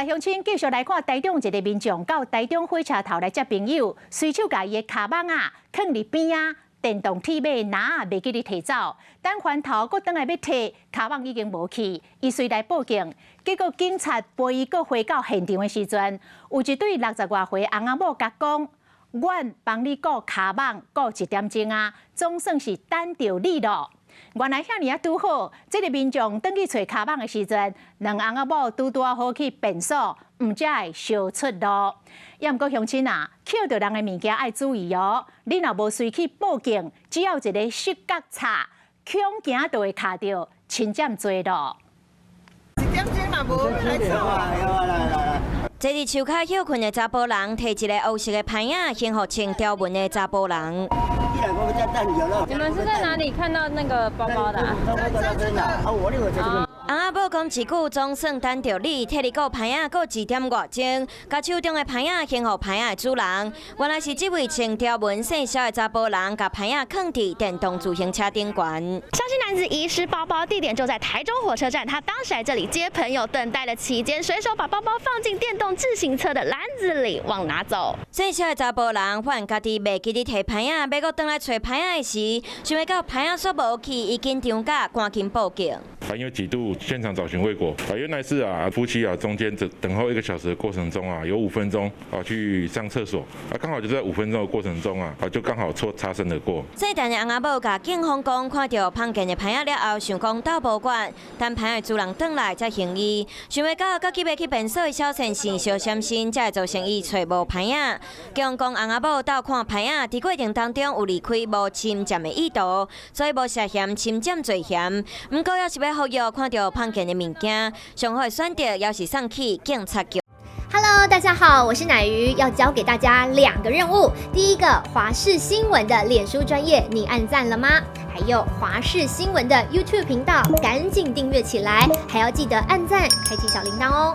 來鄉親繼續來看台中一个民眾到台中火車頭來接朋友，隨手共伊的跤蠓仔囥佇邊仔，電動鐵馬籃仔袂記得提走，等翻頭閣轉來欲提，跤蠓已經無去，伊隨來報警，結果警察陪伊閣回到現場的時陣，有一對六十外歲翁仔某共講：阮幫你顧跤蠓顧一點鐘啊，總算是等著你囉。原來遐爾仔拄好，這个民眾轉去揣跤蠓的時陣，兩翁仔某拄拄仔好去便所，毋才會相出路。也毋過鄉親啊，抾著人的物件愛注意哦。你若無隨去報警，只要一个失覺察，恐驚就會卡著侵佔罪囉。一點鐘嘛無來厝啊！坐佇樹跤歇睏的查埔人，提一个烏色的牌仔，顯予穿條紋的查埔人。你們是在哪裡看到那個包包的？翁仔某講一句，總算等著你，替你顧牌仔顧一點外鐘，共手中的牌仔獻予牌仔的主人。原來是這位穿條紋姓蕭的查埔人，共牌仔囥佇電動自行車頂懸。蕭姓男子遺失包包，地點就在台中火車站。他當時在這裡接朋友，等待的期間，隨手把包包放進電動自行車的籃子裡，忘拿走。姓蕭的查埔人發現家己袂記得提牌仔，欲閣轉來揣牌仔的時，想袂到牌仔煞無去，伊緊張甲趕緊報警。因為幾度現場找尋未果，啊，原來是啊，夫妻啊中間等等候一個小時的過程中啊，有五分鐘啊去上廁所，啊，剛好就在五分鐘的過程中啊，啊就剛好錯擦身而過。這代的翁仔某共警方講，看著枋見的牌仔了後，想講鬥無管，等牌仔主人轉來才還伊。想袂到，閣急欲去便所的蕭先生相閃身，才會造成伊揣無牌仔。警方講，翁仔某鬥看牌仔，佇過程當中有離開無侵佔的意圖，所以無涉嫌侵佔罪嫌。毋過猶是欲呼籲看著枋見的物件，上好的選擇猶是送去警察局。 Hello，大家好，我是乃瑜，要交給大家兩個任務。第一個，華視新聞的臉書專頁，你按讚了嗎？還有華視新聞的 YouTube 頻道，趕緊訂閱起來，還要記得按讚，開啟小鈴鐺哦。